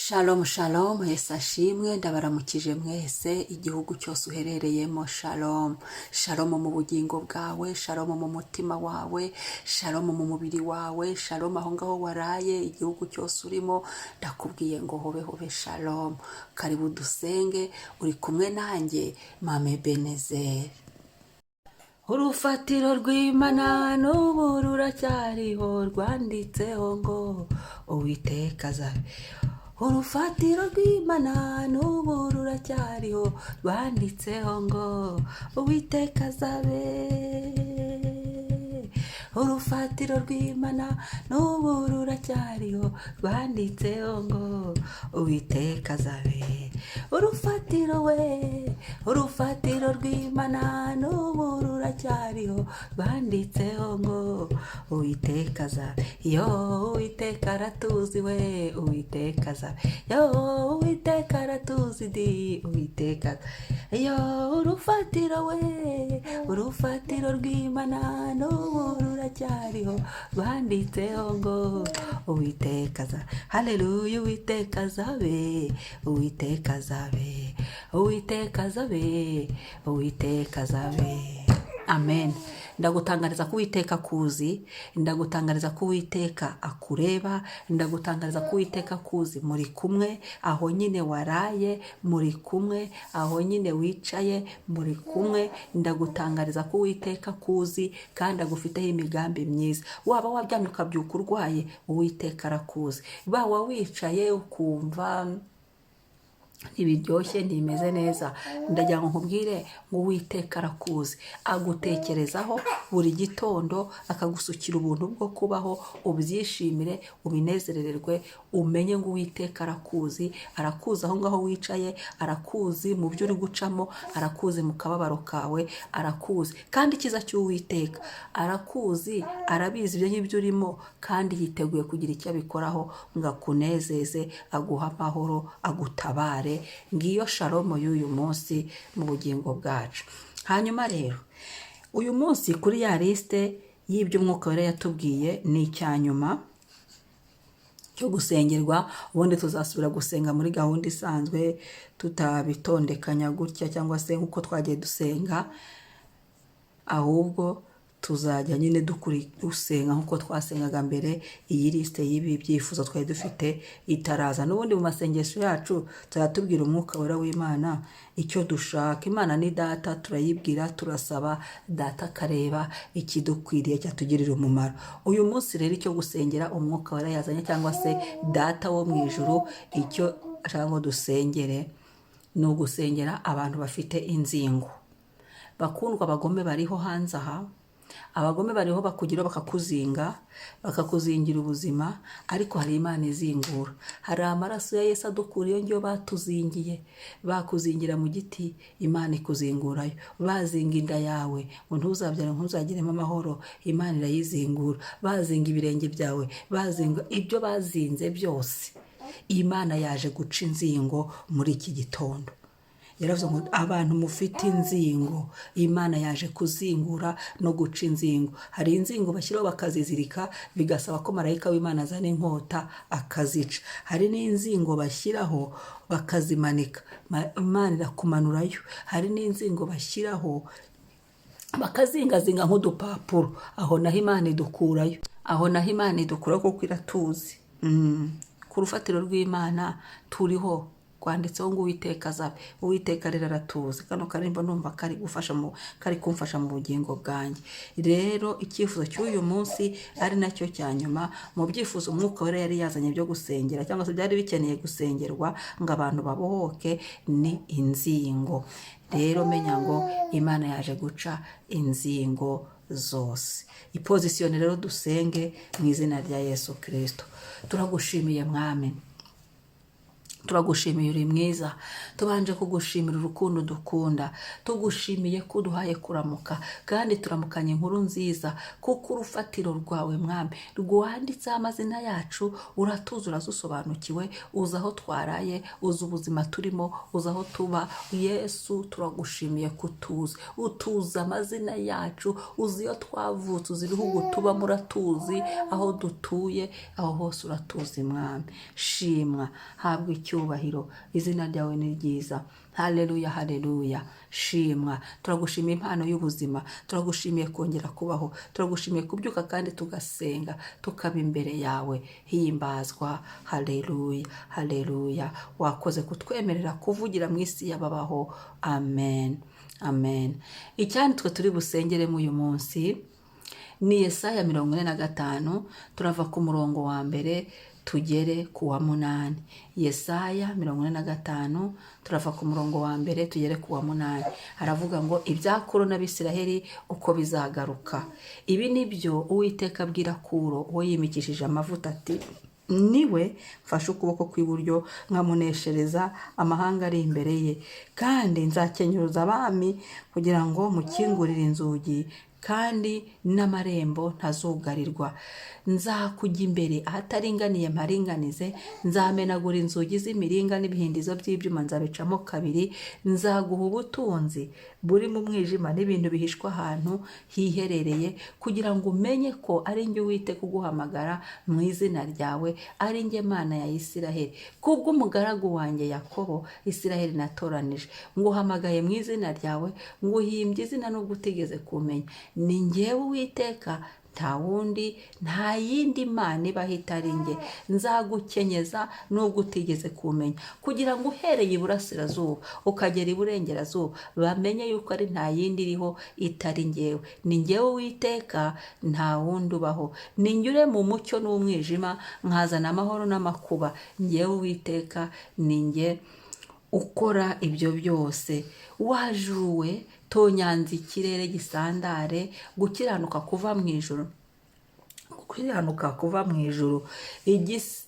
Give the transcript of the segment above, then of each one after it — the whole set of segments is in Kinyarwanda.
Shalom shalom, Yesu ashimwe. Ndabaramukije mwese, igihugu cyose uherereyemo. Shalom shalom mu bugingo bwawe, shalom mu mutima wawe, shalom mu mubiri wawe, shalom aho ngaho waraye, igihugu cyose urimo. Ndakubwiye ngo hobe hobe shalom. Karibu dusenge, uri kumwe nanjye, Mame Benezeri. Urufatiro rw'Imana n'ubu ruracyariho, rwanditseho ngo Uwiteka azabe. Urufatiro rw'Imana n'ubu ruracyariho, rwanditseho ngo Uwiteka azabe. Urufatiro rw'Imana n'ubu ruracyariho, rwanditseho ngo Uwiteka azabe. Urufatiro we, urufatiro rw'Imana n'ubu ruracyariho, rwanditseho ngo Uwiteka azabe. Yo, Uwiteka aratuzi we, Uwiteka azabe. Yo, Uwiteka aratuzi di, Uwiteka. Yo, urufatiro we, urufatiro rw'Imana n'ubu ruracyariho, rwanditseho ngo Uwiteka azabe. Haleluya, Uwiteka azabe, Uwiteka azabe, Uwiteka azabe, Uwiteka azabe. Amen. Ndagutangariza ko Uwiteka akuzi, ndagutangariza ko Uwiteka akureba, ndagutangariza ko Uwiteka akuzi. Muri kumwe aho nyine waraye, muri kumwe aho nyine wicaye, muri kumwe. Ndagutangariza ko Uwiteka akuzi kandi agufiteho imigambi myiza. Waba waryamye ukabyuka urwaye, Uwiteka arakuzi. Waba wicaye ukumva ntibiryoshye, ntimeze neza, ndagira ngo nkubwire ngo Uwiteka arakuzi, agutekerezaho buri gitondo, akagusukira ubuntu bwo kubaho. Ubyishimire, ubinezererwe, umenye ngo Uwiteka arakuzi. Arakuzi aho ngaho wicaye, arakuzi mu byo uri gucamo, arakuzi mu kababaro kawe, arakuzi. Kandi icyiza cy'Uwiteka, arakuzi, arabizi ibyo ngibyo urimo, kandi yiteguye kugira icyo abikoraho ngo akunezeze, aguhe amahoro, agutabare. Ngiyo shalom y'uyu munsi mu bugingo bwacu. Hanyuma rero uyu munsi kuri ya lisite y'ibyo Umwuka Wera yatubwiye, ni icya nyuma cyo gusengerwa. Ubundi tuzasubira gusenga muri gahunda isanzwe, tutabitondekanya gutya cyangwa se nk'uko twagiye dusenga, ahubwo tuzajya nyine dusenga nk'uko twasengaga mbere iyi lisite y'ibi byifuzo twari dufite itaraza. N'ubundi mu masengesho yacu tuzajya tubwira Umwuka Wera w'Imana icyo dushaka. Imana ni Data, turayibwira, turasaba Data akareba ikidukwiriye cyatugirira umumaro. Uyu munsi rero icyo gusengera Umwuka Wera yazanye, cyangwa se Data wo mu ijuru icyo ashaka ngo dusengere, ni ugusengera abantu bafite inzingo. Bakundwa, abagome bariho hanze aha, abagome bariho, bakugeraho bakakuzinga, bakakuzingira ubuzima, ariko hari Imana izingura. Hari amaraso ya Yesu adukura iyo ngiyo batuzingiye. Bakuzingira mu giti, Imana ikuzingurayo. Bazinga inda yawe ngo ntuzabyare, ntuzagiremo amahoro, Imana irayizingura. Bazinga ibirenge byawe, bazinga ibyo bazinze byose, Imana yaje guca inzingo muri iki gitondo. Yaravuze ngo abantu mufite inzingo, Imana yaje kuzingura no guca inzingo. Hari inzingo bashyiraho bakazizirika, bigasaba ko marayika w'Imana azana inkota akazica. Hari n'inzingo bashyiraho bakazimanika, Imana irakumanurayo. Hari n'inzingo bashyiraho bakazingazinga nk'udupapuro, aho naho Imana idukurayo, aho naho Imana idukurayo kuko iratuzi. Ku rufatiro rw'Imana turiho, rwanditseho ngo Uwiteka azabe. Uwiteka rero aratuzi. Kano karimbo numva kari gufasha mu kari kumfasha mu bugingo bwanjye. Rero icyifuzo cy'uyu munsi, ari nacyo cya nyuma mu byifuzo Umwuka Wera yari yazanye byo gusengera, cyangwa se byari bikeneye gusengerwa ngo abantu babohoke, ni inzingo. Rero menya ngo Imana yaje guca inzingo zose. Ipozisiyoni rero, dusenge mu izina rya Yesu Kirisito. Turagushimiye Mwami. Turagushimiye, uri mwiza. Tubanje kugushimira urukundo dukunda, tugushimiye ko uduhaye kuramuka kandi turamukanya inkuru nziza, kuko urufatiro rwawe, Mwami, rwanditseho amazina yacu. Uratuzi, urazusobanukiwe, uzi aho twaraye, uzi ubuzima turimo, uzi aho tuba. Yesu, turagushimiye ko utuzi, utuzi amazina yacu, uzi iyo twavutse, uzi ibihugu tubamo, uratuzi aho dutuye, aho hose uratuzi. Mwami, shimwa, habwa icyubahiro, izina ryawe ni ryiza. Haleluya, haleluya, shimwa. Turagushimiye impano y'ubuzima, turagushimiye kongera kubaho, turagushimiye kubyuka kandi tugasenga, tukaba imbere yawe. Himbazwa, haleluya, haleluya. Wakoze kutwemerera kuvugira mu isi y'ababaho. Amen, amen. Icyanditswe turi busengeremo uyu munsi ni Yesaya 45, turava ku murongo wa 1 tugere ku wa 8. Yesaya 45, turava ku murongo wa 1 tugere ku wa 8. Haravuga ngo: "Ibya Kuro n'Abisiraheli uko bizagaruka." Ibi ni byo Uwiteka abwira Kuro, uwo yimikishije amavuta, ati: "Niwe mfashe ukuboko kw'iburyo nkamuneshereza amahanga ari imbere ye, kandi nzakenyuruza abami kugira ngo mukingurire inzugi, kandi n'amarembo ntazugarirwa. Nzakujya imbere, ahataringaniye mparinganize, nzamenagura inzugi z'imiringa n'ibihindizo by'ibyuma nzabicamo kabiri. Nzaguha ubutunzi buri mu mwijima n'ibintu bihishwe ahantu hiherereye, kugira ngo umenye ko ari njye Uwiteka uguhamagara mu izina ryawe, ari njye Mana ya Isiraheli. Kubw'umugaragu wanjye Yakobo, Isiraheli natoranije, nguhamagaye mu izina ryawe, nguhimbye izina nubwo utigeze kumenya. Ni njyewe Uwiteka, nta wundi, nta yindi mana ibaho itari njye. Nzagukenyeza nubwo utigeze kumenya, kugira ngo uhereye iburasirazuba ukagera iburengerazuba bamenye yuko ari nta yindi iriho itari njyewe. Ni njyewe Uwiteka, nta wundi ubaho. Ni njye mu mucyo n'umwijima, nkazana amahoro n'amakuba. Njyewe Uwiteka, ni njye ukora ibyo byose. Wa juru we, tonyanza, ikirere gisandare, gukiranuka kuva mu ijuru, gukiranuka kuva mu ijuru.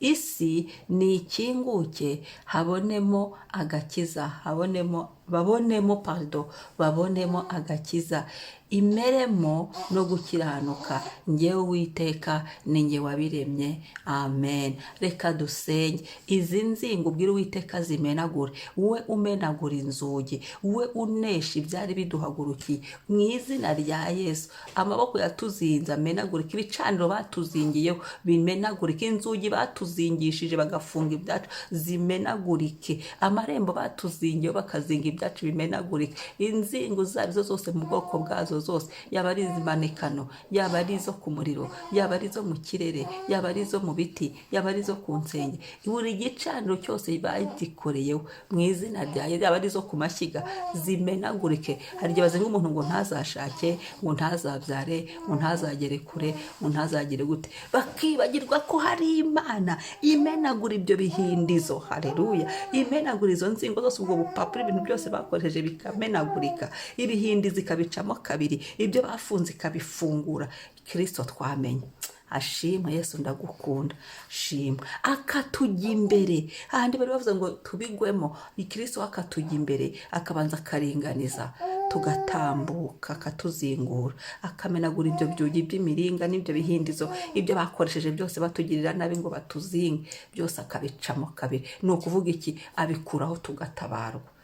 Isi nikinguke, habonemo agakiza, habonemo, babonemo, pardon, babonemo agakiza, imeremo no gukiranuka. Njyewe Uwiteka, ni njye wabiremye." Amen. Reka dusenge. Izi nzingo ubwire Uwiteka zimenagure, we umenagura inzugi, we unesha ibyari biduhagurukiye, mu izina rya Yesu. Amaboko yatuzinze amenagurika, ibicaniro batuzingiyeho bimenagurike, inzugi batuzingishije bagafunga ibyacu zimenagurike, amarembo batuzingiyeho bakazinga ibyacu bimenagurike, inzingo izo arizo zose mu bwoko bwazo zose, yaba ari izimanikano, yaba ari izo ku muriro, yaba ari izo mu kirere, yaba ari izo mu biti, yaba ari izo ku nsenge, buri gicaniro cyose bagikoreyeho, mu izina rya Yesu, yaba ari izo ku mashyiga, zimenagurike. Hari igihe bazinga umuntu ngo ntazashake, ngo ntazabyare, ngo ntazagere kure, ngo ntazagere gute, bakibagirwa ko hari Imana imenagura ibyo bihindizo. Hareruya! Imenagura izo nzingo zose, ubwo bupapuro, ibintu byose bakoresheje bikamenagurika, ibihindizo ikabicamo kabiri, ibyo bafunze ikabifungura. Kirisito twamenye ashimwe. Yesu, ndagukunda, shimwe. Akatujya imbere ahandi bari bavuze ngo tubigwemo, Kirisito akatujya imbere, akabanza akaringaniza, tugatambuka, akatuzingura, akamenagura ibyo byugi by'imiringa n'ibyo bihindizo, ibyo bakoresheje byose batugirira nabi ngo batuzinge, byose akabicamo kabiri. Ni ukuvuga iki? Abikuraho, tugatabarwa,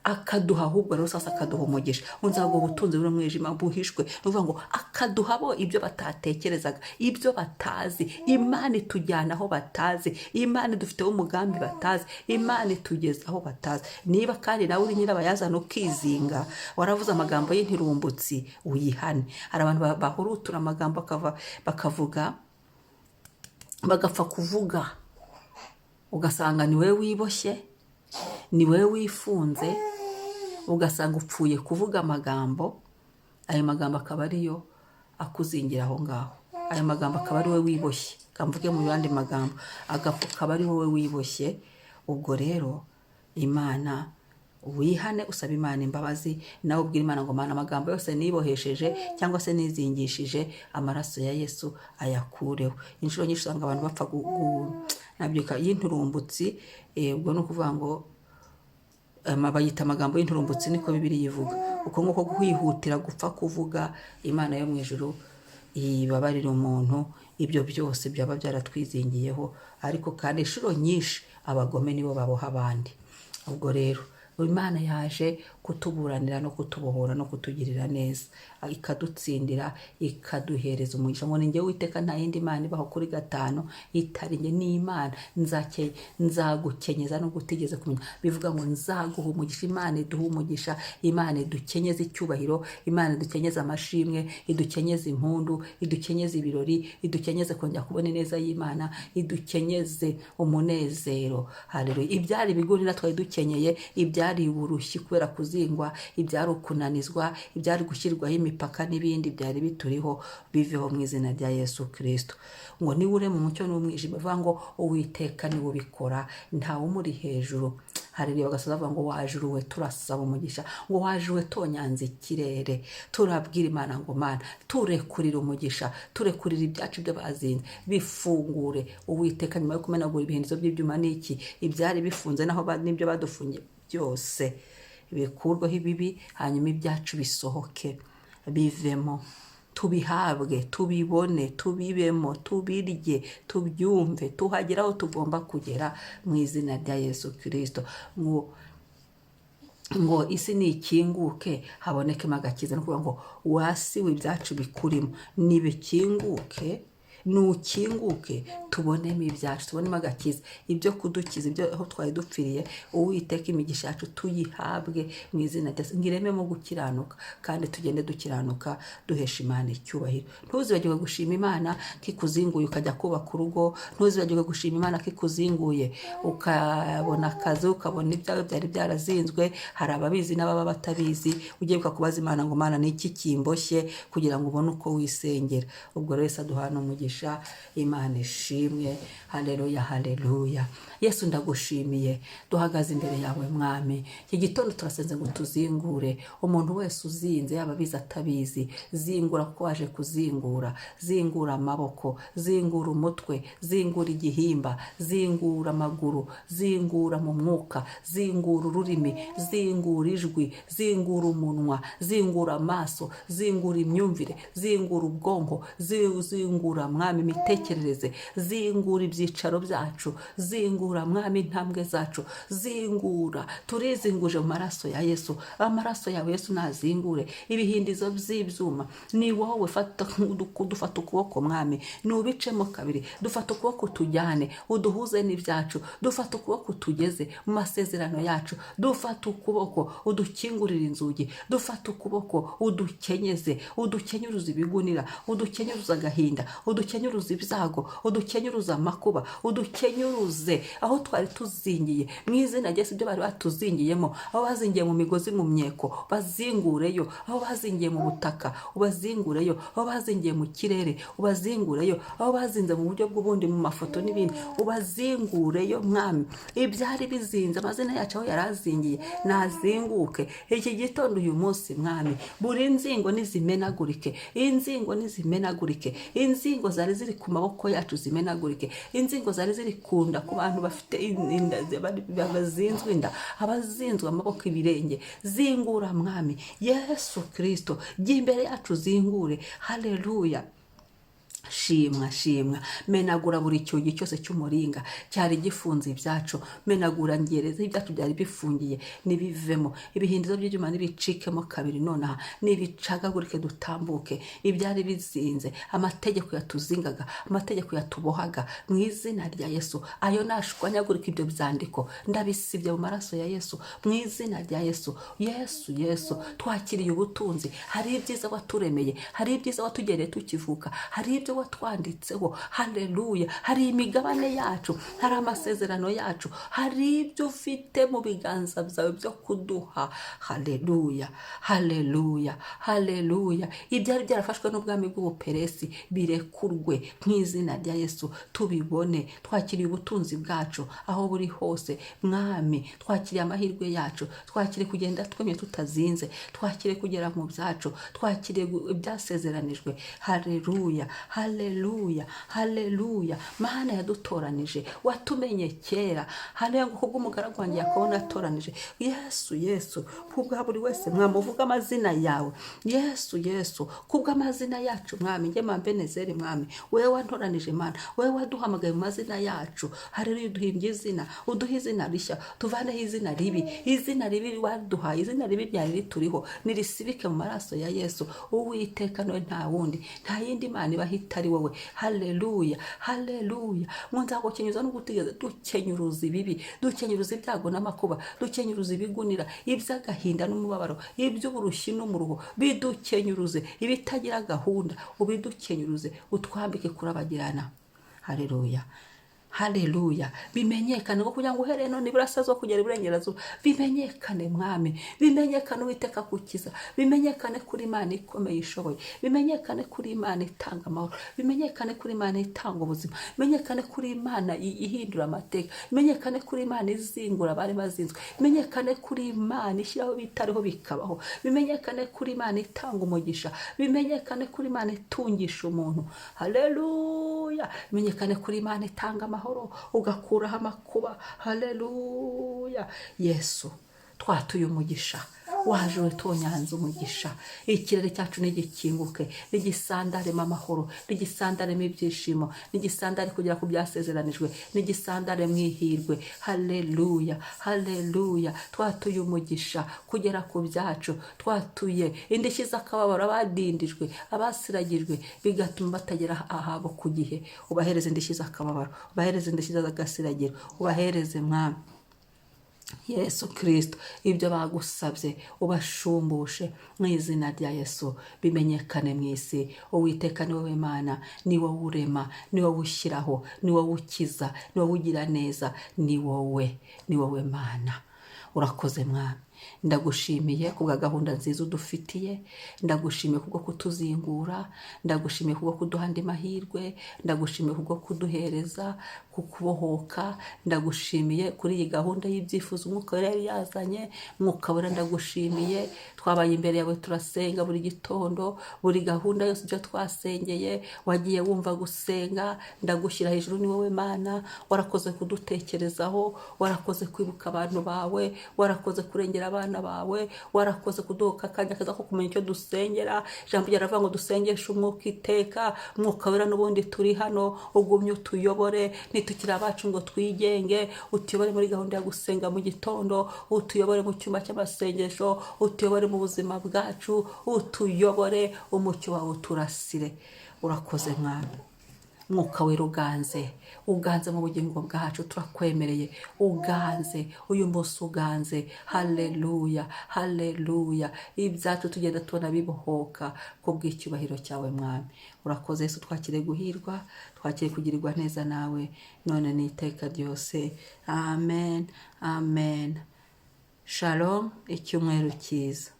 akaduha ahubwo rero sasa akaduha umugisha. "Nzaguha ubutunzi buri mu mwijima buhishwe." Ni ukuvuga ngo akaduha bo ibyo batatekerezaga, ibyo batazi. Imana itujyana aho batazi, Imana idufiteho umugambi batazi, Imana itugeza aho batazi. Niba kandi nawe uri nyirabayazana, ukizinga, waravuze amagambo y'intirumbutsi, uyihane. Hari abantu bahurutura amagambo bakavuga, bagapfa kuvuga, ugasanga ni wowe wiboshye, ni wowe wifunze, ugasanga upfuye kuvuga amagambo, ayo magambo akaba ariyo akuzingira aho ngaho, ayo magambo akaba ari wowe wiboshye. Kamvuge mu yandi magambo, akaba ari wowe wiboshye. Ubwo rero Imana, wihane, usaba Imana imbabazi, nawe ubwira Imana ngo: "Mana, amagambo yose nibohesheje cyangwa se nizingishije, amaraso ya Yesu ayakureho." Inshuro nyinshi usanga abantu bapfa. Nabyuka y'inturumbutsi. Ubwo ni ukuvuga ngo bayita amagambo y'inturumbutsi, niko Bibiliya ivuga. Uko nguko kwihutira gupfa kuvuga, Imana yo mu ijuru ibabarira umuntu ibyo byose byaba byaratwizingiyeho. Ariko kandi inshuro nyinshi abagome nibo baboha abandi. Ubwo rero Imana yaje kutuburanira no kutubohora no kutugirira neza, ikadutsindira, ikaduhereza umugisha, ngo ni njyewe Uwiteka, nta yindi Mana ibaho, kuri gatanu, itari njye. Ni Imana nzagukenyeza nubwo utigeze kumenya. Bivuga ngo nzaguha umugisha. Imana iduha umugisha, Imana idukenyeze icyubahiro, Imana idukenyeze amashimwe, idukenyeze impundu, idukenyeze ibirori, idukenyeze kongera kubona ineza y'Imana, idukenyeze umunezero. Haleluya! Ibyari ibigunira twari dukenyeye, ibyari uburushyi kubera kuzingwa, ibyari ukunanizwa, ibyari gushyirwaho imipaka n'ibindi byari bituriho, biveho mu izina rya Yesu Kirisito. Ngo niba ure mu mucyo n'umwijima, bivuga ngo Uwiteka niwe ubikora, ntawe umuri hejuru. Haleluya! Bagasoza bavuga ngo wajuruwe, turasaba umugisha, ngo wajuruwe tonyanze ikirere. Turabwira Imana ngo Mana, turekurira umugisha, turekurira ibyacu byo bazinze, bifungure Uwiteka. Nyuma yo kumenagura ibihindizo by'ibyuma n'iki, ibyari bifunze naho n'ibyo badufungiye byose bikurweho ibibi, hanyuma ibyacu bisohoke, bivemo, tubihabwe, tubibone, tubibemo, tubirye, tubyumve, tuhagere aho tugomba kugera mu izina rya Yesu Kirisito. Ngo isi nikinguke habonekemo agakiza. Ni ukuvuga ngo wasiwe ibyacu bikurimo nibikinguke, nukinguke tubonemo ibyacu, tubonemo agakiza, ibyo kudukiza, ibyo aho twari dupfiriye. Uwiteka, imigisha yacu tuyihabwe mu izina rya Yesu. Ngirememo gukiranuka kandi tugende dukiranuka, duhesha Imana icyubahiro. Ntuzibagirwe gushima Imana ko ikuzinguye ukajya kubaka urugo. Ntuzibagirwe gushima Imana ko ikuzinguye ukabona akazi, ukabona ibyawe byari byarazinzwe. Hari ababizi n'ababa batabizi. Ugiye kubaza Imana ngo Mana, ni iki kimboshye, kugira ngo ubone uko wisengera. Ubwo rero Yesu aduhana umugisha. Imana ishimwe. Haleluya, haleluya! Yesu, ndagushimiye. Duhagaze imbere yawe, Mwami, iki gitondo turasenze ngo tuzingure umuntu wese uzinze, yaba abizi, atabizi. Zingura kuko waje kuzingura. Zingura amaboko, zingura umutwe, zingura igihimba, zingura amaguru, zingura mu mwuka, zingura ururimi, zingura ijwi, zingura umunwa, zingura amaso, zingura imyumvire, zingura ubwonko, zingura, Mwami, imitekerereze, zingura ibyicaro byacu, zingura, Mwami, intambwe zacu, zingura. Turizinguje mu maraso ya Yesu. Amaraso yawe, Yesu, nazingure ibihindizo by'ibyuma. Ni wowe fata, dufata ukuboko, Mwami, nubicemo kabiri. Dufata ukuboko tujyane, uduhuze n'ibyacu. Dufata ukuboko tugeze mu masezerano yacu. Dufata ukuboko udukingurire inzugi. Dufata ukuboko udukenyeze, udukenyuruze ibigunira, udukenyuruze agahinda, udukenyuruze ibyago, udukenyuruze amakuba, udukenyuruze aho twari tuzingiye mu izina rya Yesu. Ibyo bari batuzingiyemo, aho bazingiye mu migozi, mu myeko, bazingureyo. Aho bazingiye mu butaka, ubazingureyo. Aho bazingiye mu kirere, ubazingureyo. Aho bazinze mu buryo bw'ubundi, mu mafoto n'ibindi, ubazingureyo, Mwami. Ibyari bizinze, amazina yacu aho yari azingiye, nazinguke iki gitondo, uyu munsi, Mwami. Buri nzingo nizimenagurike, inzingo nizimenagurike, inzingo zari ziri ku maboko yacu zimenagurike, inzingo zari ziri ku nda, ku bantu bafite inda, bazinzwe inda, abazinzwe amaboko, ibirenge, zingura, Mwami Yesu Kirisito. Jya imbere yacu, zingure. Haleluya! Shimwa, shimwa! Menagura buri cyugi cyose cy'umuringa cyari gifunze ibyacu. Menagura ngereza ibyacu byari bifungiye, nibivemo. Ibihindizo by'ibyuma nibicikemo kabiri nonaha, nibicagagurike, dutambuke. Ibyari bizinze, amategeko yatuzingaga, amategeko yatubohaga, mu izina rya Yesu ayo nashwanyagurika. Ibyo byandiko ndabisibye mu maraso ya Yesu, mu izina rya Yesu. Yesu, Yesu, twakiriye ubutunzi. Hari ibyiza waturemeye, hari ibyiza watugereye tukivuka, hari ibyo watwanditseho. Haleluya! Hari imigabane yacu, hari amasezerano yacu, hari ibyo ufite mu biganza byawe byo kuduha. Haleluya, haleluya, haleluya! Ibyari byarafashwe n'ubwami bw'Ubuperesi birekurwe mu izina rya Yesu, tubibone. Twakiriye ubutunzi bwacu aho buri hose, Mwami. Twakiriye amahirwe yacu, twakiriye kugenda twemye tutazinze, twakiriye kugera mu byacu, twakiriye ibyasezeranijwe. Haleluya, haleluya! Haleluya, haleluya. Mana yadutoranije, watumenye kera. Haleluya, ngo kubw'umugaragu wanjye Yakobo natoranije. Yesu, Yesu, kubwa buri wese mwamuvuga amazina yawe. Yesu, Yesu, kubw'amazina yacu, Mwami. Njye Mambenezeri, Mwami, wewe wantoranije, Mana, wewe waduhamagaye mu mazina yacu. Haleluya, uduhimbye izina, uduhe izina rishya, tuvaneho izina ribi. Izina ribi waduhaye, izina ribi ryari rituriho, nirisibike mu maraso ya Yesu. Uwiteka, nawe nta wundi, nta yindi Mana ibaho itari wowe. Haleluya, haleluya. Ngo nzagukenyuza n'ugutigeze. Dukenyuruza ibibi, dukenyuruza ibyago n'amakuba, dukenyuruza ibigunira, iby'agahinda n'umubabaro, iby'uburushyi n'umuruho. Bidukenyuruze, ibitagira gahunda ubidukenyuruze, utwambike kurabagirana. Haleluya, haleluya. Bimenyekane ngo kugira ngo uhereye none iburasirazuba kugera iburengerazuba bimenyekane, Mwami, bimenyekane Uwiteka gukiza, bimenyekane kuri Imana ikomeye ishoboye, bimenyekane kuri Imana itanga amahoro, bimenyekane kuri Imana itanga ubuzima, bimenyekane kuri Imana ihindura amateka, bimenyekane kuri Imana izingura abari bazinzwe, bimenyekane kuri Imana ishyiraho bitariho bikabaho, bimenyekane kuri Imana itanga umugisha, bimenyekane kuri Imana itungisha umuntu. Haleluya. Bimenyekane kuri Imana itanga amahoro, ugakuraho amakuba. Haleluya. Yesu, twatuye umugisha, waje tonyanze umugisha. Ikirere cyacu nigikinguke, nigisandaremo amahoro, nigisandaremo ibyishimo, nigisandare kugera ku byasezeranijwe, nigisandare mu ihirwe. Haleluya, haleluya. Twatuye umugisha kugera ku byacu, twatuye indishyi z'akababaro abadindijwe, abasiragijwe, bigatuma batagera ahabo ku gihe. Ubahereze indishyi z'akababaro, ubahereze indishyi z'agasiragiro, ubahereze, Mwami Yesu Kirisito, ibyo bagusabye, ubashumbushe mu izina rya Yesu. Bimenyekane mu isi. Uwiteka, ni wowe Mana, ni wowe urema, ni wowe ushyiraho, ni wowe ukiza, ni wowe ugira neza, ni wowe, ni wowe Mana. Urakoze, Mwami. Ndagushimiye kubwa gahunda nziza udufitiye, ndagushimiye kubwo kutuzingura, ndagushimiye kubwo kuduha andi mahirwe, ndagushimiye kubwo kuduhereza kukubohoka, ndagushimiye kuri iyi gahunda y'ibyifuzo Umwuka Wera yari yazanye. Mwuka Wera, ndagushimiye. Twabaye imbere yawe, turasenga buri gitondo, buri gahunda yose, ibyo twasengeye wagiye wumva gusenga. Ndagushyira hejuru, ni wowe Mana. Warakoze kudutekerezaho, warakoze kwibuka abantu bawe, warakoze kurengera abana bawe, warakoze kuduha akanya keza ko kumenya icyo dusengera. Ijambo ryaravuga ngo dusengeshe Umwuka iteka. Mwuka Wera, n'ubundi turi hano, ugumye utuyobore. Ntitukiri abacu ngo twigenge. Utuyobore muri gahunda yo gusenga mu gitondo, utuyobore mu cyumba cy'amasengesho, utuyobore mu buzima bwacu, utuyobore, umucyo wawe uturasire. Urakoze, Mwami. Mwuka Wera, uganze, uganze mu bugingo bwacu. Turakwemereye, uganze uyu munsi, uganze. Haleluya, haleluya. Ibyacu tugenda tubona bibohoka ku bw'icyubahiro cyawe, Mwami. Urakoze, Yesu. Twakire guhirwa, twakire kugirirwa neza nawe, none n'iteka ryose. Amen, amen. Shalom, icyumweru cyiza.